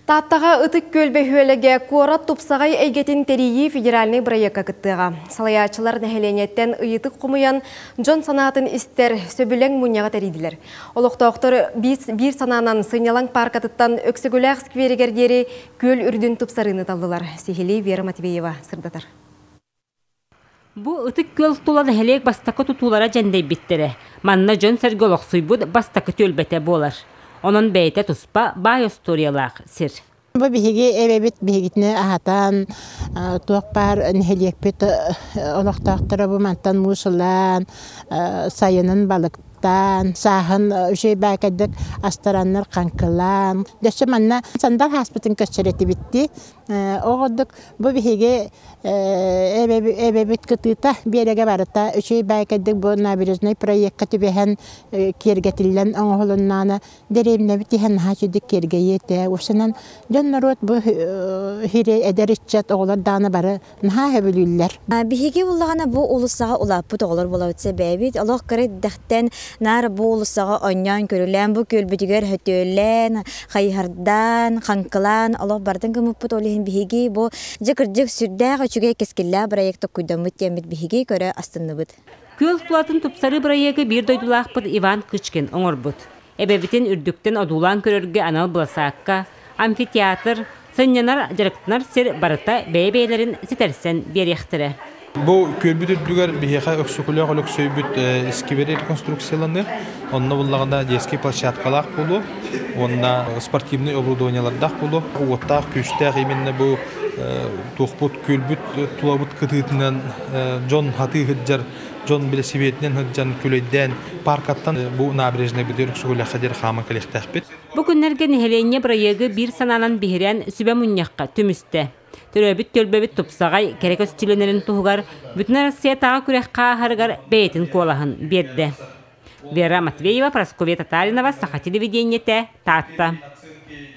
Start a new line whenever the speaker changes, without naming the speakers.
Тааттаҕа Ытык Күөл бөһүөлэгэ куорат тупсаҕай эйгэтин тэрийии федеральнай бырайыакка кыттыаҕа. Салайааччылар нэһилиэнньэттэн ыйытык хомуйан, дьон санаатын истэр, сөбүлэҥ мунньаҕы тэрийдилэр. Олохтоохтор биир санаанан сынньалаҥ пааркатыттан Өксөкүлээх скверигэр диэри күөл үрдүн тупсарыыны таллылар. Сиһилии Вера Матвеева сырдатар.
Бу Ытык Күөл тула нэһилиэк бастакы тутуулара дьэндэйбиттэрэ. Манна дьон-сэргэ олохсуйбут бастакы түөлбэтэ буолар. Онон бэйэтэ туспа баай остуоруйалаах сир.
Бу биһиги эбэбит биһигитини аһатан, туох баар нэһилиэкпит олохтоохторо бу мантан муус ылан, сайынын балыктаан, сааһын үчүгэй баакайдык астараннар хаҥкылаан, дөссө манна сандал ааспытын көрсөр этибит дии. Ол курдук бу биһиги эбэбит кытыыта биэрэгэ барыта үчүгэй баайкайдык бу набережнай проекка түбэһэн киэргэтиллэн оҥоһулуннаана дэриэбинэбит иһэн наһаа үчүгдүк киэргэйиэ этэ. Уопсайынан дьон норуот бу хири эдэр ыччат оҕолор даҕаны бары наһаа сөбүлүүллэр.
Биһиги буллаҕына бу уулуссаҕа улааппыт оҕолор буолабыт сэбээбит. Олох кыра эрдэхтэн наар бу уулуссаҕа оонньоон-көрүлээн, бу күөлбүтүгэр хөтүөлээн, хайыһардаан, хаҥкылаан олох барытын гыммыппыт. Ол иһин биһиги бу дьэ кырдьык сүрдээх үчүгэй кэскиллээх бырайыак токкуйдаммыт диэммит биһиги көрө астынныбыт.
Күөл тулатын тупсарыы бырайыагы биир дойдулаахпыт Иван Кычкин оҥорбут. Эбэбитин үрдүктэн одуулаан көрөргө анал быласаакка, амфитеатр, сынньанар, дьарыктанар сир барыта бэйэ-бэйэлэрин ситэрсэн биэриэхтэрэ.
Бу күөлбүт үрдүгэр биһиэхэ Өксөкүлээх Өлөксөйбүт искибери реконструкцияланыы, онно буллаҕына детский площадкалаах буолуо уонна спортивный оборудованиелардаах буолуо. Уоттаах, күүстээх именно бу туохпут күөлбүт тулабыт кытыытынан дьон хатыы сылдьар, дьон билэсибиэтинэн сылдьан күлэйдээн паркаттан бу набережнай бүтүөр Өксөкүлээххэ диэри хааман кэлиэхтээхпит.
Бу күннэргэ нэһилиэнньэ бырайыагы биир санаанан биһирээн сүбэ мунньахха түмүстэ. Төрөөбүт түөлбэбит тупсаҕай, кэрэ көстүүлэнэрин туһугар Бүтүн Арассыйатааҕы күрэххэ ааһарыгар бэйэтин куолаһын биэрдэ. Вера Матвеева, Прасковья Татаринова, Саха телевидениетэ, Таатта.